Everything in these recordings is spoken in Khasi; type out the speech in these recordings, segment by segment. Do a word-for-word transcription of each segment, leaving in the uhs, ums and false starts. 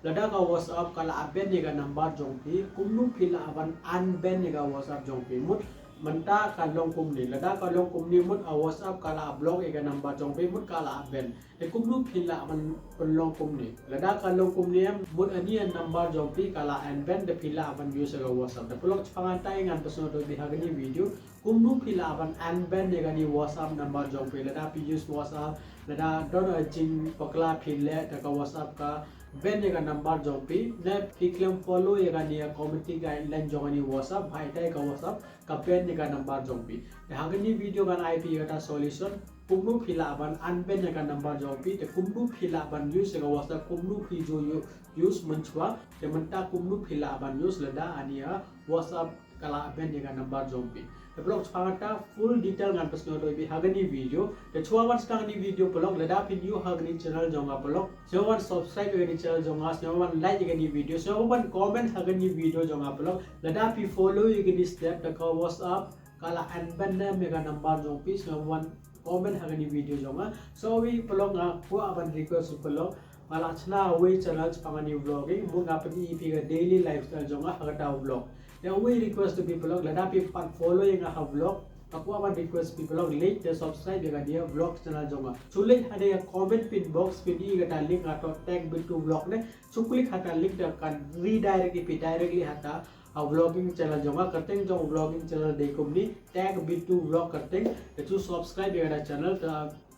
Lada ka WhatsApp ka la ban ïa ka number jong phi, kumno phi lah ban unban ïa ka WhatsApp jong phi? Mut mynta ka long kumne, lada ka long kumne mut ka WhatsApp ka la block ïa ka number jong phi, mut ka la ban. Te kumno phi lah ban pynlong kumne? Lada ka long kumne em, mut ani number jong phi ka la unban, te phi lah ban use ïa ka WhatsApp. Te paralok, shaphang kata ngan pynsngew ïa phi ha kane ka video kumno phi lah ban unban ïa kane ka WhatsApp number jong phi. Lada phi use WhatsApp, lada don ka jingbakla phi leh, te ka WhatsApp ka ban ïa ka number jong phi, ne phi khlem follow ïa kane ka community guideline jong kane ka WhatsApp, bad ïa ka WhatsApp ka ban ïa ka number jong phi. Te ha kane ka video ngan ai phi ïa kata ka solution kumno phi lah ban unban ïa ka number jong phi, te kumno phi lah ban use ïa ka WhatsApp, kumno phi ju use mynshuwa, te mynta kumno phi lah ban use lada ani ka WhatsApp ka la ban ïa ka number jong phi. Te paralok, shaphang kata full detail ngan pynsngew ïa phi ha kane ka video. Te shuwa ban sdang kane ka video paralok, lada phi new ha kane ka channel jong nga paralok, sngewbha ban subscribe ïa kane ka channel jong nga, sngewbha ban like ïa kane ka video, sngewbha ban comment ha kane ka video jong nga paralok. Lada phi follow ïa kine ki step, te ka WhatsApp ka la unban ne em ïa ka number jong phi, sngewbha ban comment ha kane ka video jong nga. So uwei paralok, nga kwah ban request ïa paralok, nga la shna uwei channel shaphang kane ka vlogging, bad nga pyni ïa phi ka daily lifestyle jong nga ha kata ka vlog. Te uwei request ïa phi paralok, lada phi pat follow ïa nga ha vlog, nga kwah ban request ïa phi paralok, like te subscribe ïa kane ka vlog channel jong nga. Shu leit ha kane ka comment pin box, phin ïohi ïa kata ka link, nga thoh Tech Bittu Vlog ne. Shu click ha kata ka link, te kan redirect ïa phi directly ha kata ka vlogging channel jong nga. Kyrteng jong ka vlogging channel dei kumne, Tech Bittu Vlog kyrteng. Te shu subscribe ïa kata ka channel, te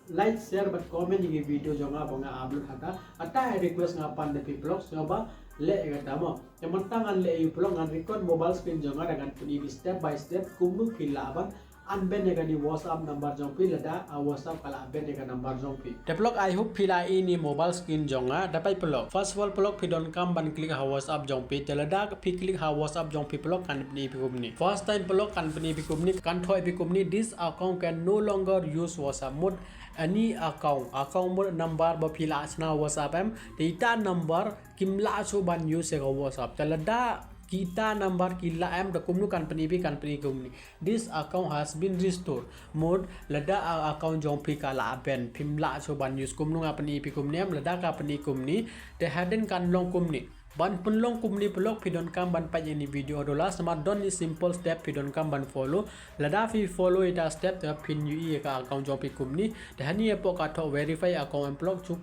like, share bad comment ïa ki video jong nga ba nga upload ha kata. Kata ka request nga pan da phi paralok, sngewbha leh ïa kata mo. Te mynta ngan leh ïa phi paralok, ngan record mobile screen jong nga, te ngan pyni ïa phi step by step kumno phi lah ban unban ïa kane ka WhatsApp number jong phi lada ka WhatsApp ka la ban ïa ka number jong phi. Te paralok, I hope phi la ïohi ïa kane ka mobile screen jong nga. Da peit paralok, first of all paralok, phi donkam ban click ha WhatsApp jong phi. Te lada phi click ha WhatsApp jong phi paralok, kan pyni ïa phi kumne. First time paralok, kan pyni ïa phi kumne, kan thoh ïa phi kumne, "This account can no longer use WhatsApp." Mut ani account, account mut number ba phi la shna WhatsApp em, te ita number kim lah shuh ban use ïa ka WhatsApp. Te lada kita number ki lah em, te kumno kan pyni ïa phi, kan pyni kumne, "This account has been restored." Mut lada ka account jong phi ka la ban, phim lah shuh ban use. Kumno, nga pyni ïa phi kumne em, lada ka pyni kumne, te hadien kan long kumne. Ban pynlong kumne paralok, phi donkam ban peit ïa kane ka video haduh last, namar don ki simple step phi donkam ban follow. Lada phi follow ita step, te phin ïohi ïa ka account jong phi kumne. Te hani hapoh ka thoh verify account em paralok, shu,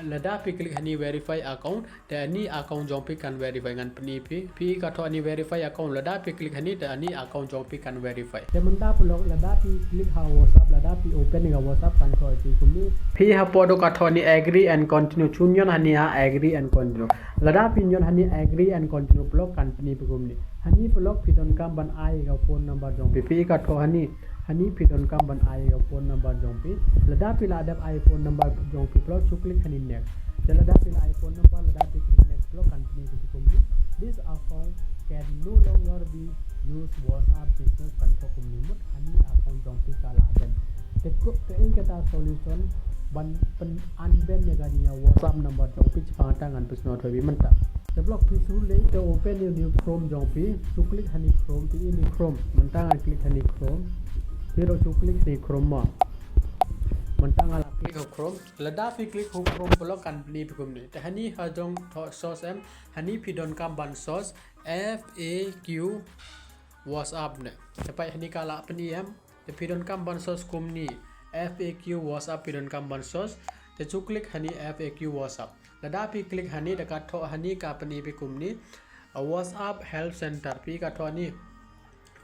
lada phi click hani verify account, te ani account jong phi kan verify. Ngan pyni ïa phi, phi, ka thoh hani verify account, lada phi click hani, te ani account jong phi kan verify. Te mynta paralok, lada phi click ha WhatsApp, lada phi open ïa ka WhatsApp, kan thoh ïa phi kumne. Phi, hapoh duh ka thoh hani agree and continue, shu ñion hani ha agree and continue. Lada phi ñion hani agree and continue paralok, kan pyni ïa phi kumne. Hani paralok, phi donkam ban ai ïa ka phone number jong phi. Phi, ka thoh hani, hani phi donkam ban ai ïa ka phone number jong phi. Lada phi la dep ai phone number jong phi paralok, shu click hani next. Te lada phi la ai phone number, lada phi click next paralok, kan pyni ïa phi kumne, "This account can no longer be used WhatsApp business," kan thoh kumne. Mut ani account jong phi ka la ban. Te kumno, kaei kata ka solution ban pyn-unban ïa kane ka WhatsApp number jong phi, shaphang kata ngan pynsngew ïa phi mynta. Te paralok, phi shu leit, te open ïa une u Chrome jong phi, shu click hani Chrome, phi ïohi une u Chrome. Mynta ngan click hani Chrome. Phi ruh shu click hani Chrome mo. Mynta nga la click ha Chrome. Lada phi click ha Chrome paralok, kan pyni ïa phi kumne. Te hani hajrong thoh search em, hani phi donkam ban search F A Q WhatsApp ne. Te peit hani ka la pyni em. Te phi donkam ban search kumne, F A Q WhatsApp phi donkam ban search. Te shu click hani F A Q WhatsApp. Lada phi click hani, te ka thoh hani ka pyni ïa phi kumne, a WhatsApp Help Center. Phi, ka thoh hani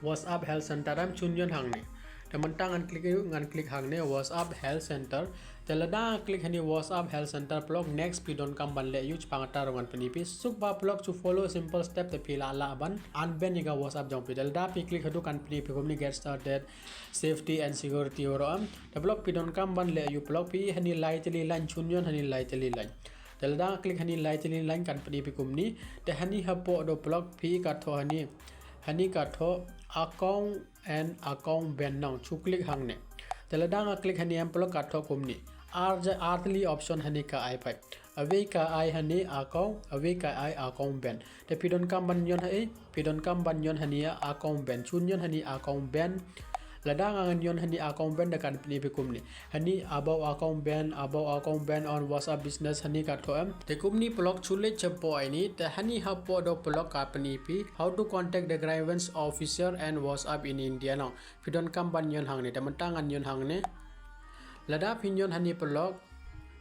WhatsApp Help Center em, shu ñion hangne. Te mynta ngan click, ngan click hangne WhatsApp Help Center. Te lada nga click hani WhatsApp Help Center paralok, next phi donkam ban leh ïa u, shaphang kata ruh ngan pyni ïa phi. Suk ba paralok, shu follow simple step, te phi lah lah ban unban ïa ka WhatsApp jong phi. Te lada phi click haduh, kan pyni ïa phi kumne, "Get started, safety and security" ruh em. Te paralok, phi donkam ban leh ïa u paralok, phi hani lai tylli line, shu ñion hani lai tylli line. Te lada nga click hani lai tylli line, kan pyni ïa phi kumne. Te hani hapoh duh paralok, phi, ka thoh hani, hani ka thoh account and account ban now, shu click hangne. Te lada nga click hani em paralok, ka thoh kumne. Ar ja-, ar tylli option hani ka ai pat. Awei ka ai hani account, awei ka ai account ban. Te phi donkam ban ñion haei, phi donkam ban ñion hani ïa account ban. Shu ñion hani account ban. Lada nga ngan ñion hani account ban da kan pyni phi kumne. Hani about account ban, about account ban on WhatsApp business hani ka thoh em. Te kumne paralok chu leit shapoh ïa ini, te hani hapoh dooh paralok ka pyni phi how to contact the grievance officer and WhatsApp in India nong. Phi donkam ban ñion hangne, te mynta ngan ñion hangne. Lada phi ñion hani paralok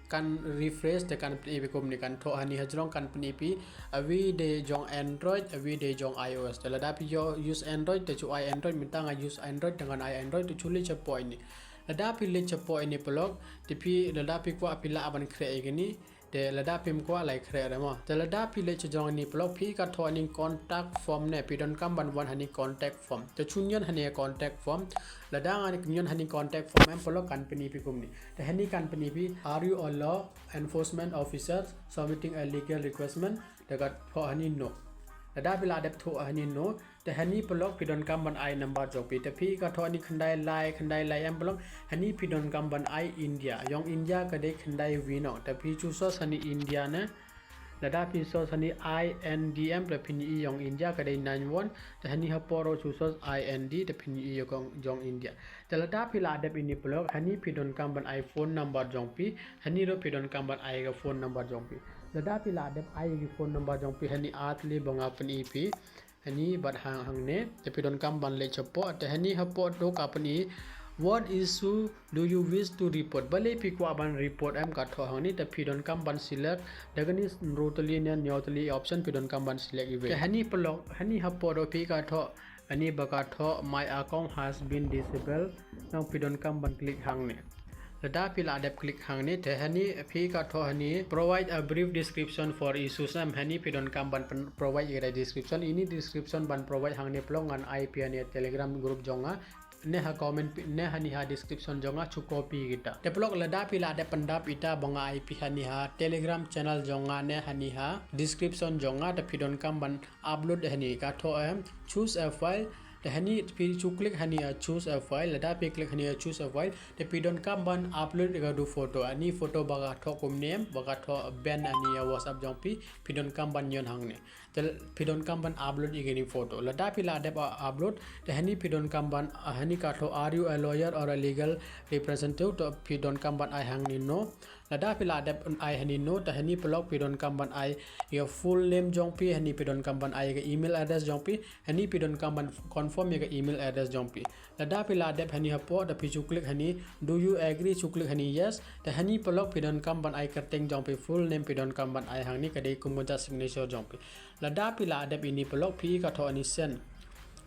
kan refresh te kan pyni phi kumne, kan thoh hani hajrong kan pyni phi, awi dei jong Android, awi dei jong iOS. Te lada phi use Android te chu ai Android, mynta nga use Android te ngan ai Android, te chu leit shapoh ïa ini. Lada phi leit shapoh ïa ini paralok, te phi lada phi kwah phi lah ban khreh ïa kine. Te lada phim kwah lah khreh re mo. Te lada phi leit shajrong ini paralok phi ka thoh hani contact form ne, phi donkam ban wan hani contact form. Te chu ñion hani contact form. Lada nga ñion hani contact form em paralok kan pyni phi kumne. Te hani kan pyni phi, are you a law enforcement officer submitting a legal request? Te ka thoh hani no. Lada phi la dep thoh hani no, te hani paralok phi donkam ban ai number jong phi. Te phi ka thoh hani khyndai lai, khyndai lai em paralok, hani phi donkam ban ai India. Jong India ka dei khyndai wi nong. Te phi chu search hani India ne. Lada phi search hani I N D em, te phin ïohi jong India ka dei nine one. Te hani hapoh ruh chu search I N D, te phin ïohi jong India. Te lada phi la dep ini paralok, hani phi donkam ban ai phone number jong phi, hani ruh phi donkam ban ai ka phone number jong phi. Lada phi la dep ai ka phone number jong phi, hani ar tylli ba nga pyni phi. Hani bad hang hangne, te phi donkam ban leit shapoh, te hani hapoh dooh ka pyni, what issue do you wish to report? Balei phi kwah ban report em ka thoh hangne, te phi donkam ban select, da kane hynriew tylli ne hynñiew tylli option phi donkam ban select iwei. Te hani paralok, hani hapoh dooh phi ka thoh, hani ba ka thoh my account has been disabled. Nang phi donkam ban click hangne. Lada phi la dep click hangne, te hani phi ka thoh hani provide a brief description for issues em, hani phi donkam ban provide ïa ka description. Ini description ban provide hangne paralok ngan ai phi hani Telegram group jong nga. Ne ha comment ne hani ha description jong nga chu copy kita. Te paralok lada phi la dep pyndap ita ba nga ai phi hani ha Telegram channel jong nga ne hani ha description jong nga, te phi donkam ban upload hani ka thoh em, choose a file. Te hani phi chu click hani ïa choose a file, lada phi click hani ïa choose a file, te phi donkam ban upload ïa ka du photo. Ani photo ba ka thoh kumne em, ba ka thoh ban ani ïa WhatsApp jong phi, phi donkam ban ñion hangne. Te phi donkam ban upload ïa kini photo. Lada phi la dep upload, te hani phi donkam ban, hani ka thoh are you a lawyer or a legal representative, te phi donkam ban ai hangne no. Lada phi la dep ai hani no, te hani paralok phi donkam ban ai ïa full name jong phi, hani phi donkam ban ai ïa ka email address jong phi, hani phi donkam ban confirm ïa ka email address jong phi. Lada phi la dep hani hapoh, te phi chu click hani, do you agree, chu click hani yes, te hani paralok phi donkam ban ai kyrteng jong phi, full name phi donkam ban ai hangne ka dei kum ka signature jong phi. Lada phi la dep ini paralok phi ka thoh hani send.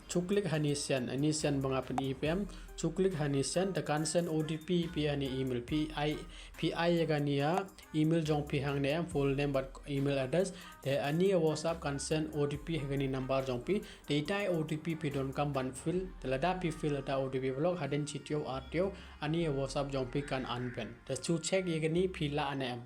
Chu click hani send, ani send ba nga pyni phi em, chu click hani send, te kan send O T P phi hani email phi ai, phi ai ïa kane ïa email jong phi hangne em, full name bad email address. Te ani WhatsApp kan send O T P ha kane number jong phi. Te ita i O T P phi donkam ban fill, te lada phi fill ita O T P paralok hadien shi taïew ar taïew ani WhatsApp jong phi kan unban. Te chu check ïa kane phi lah ne em.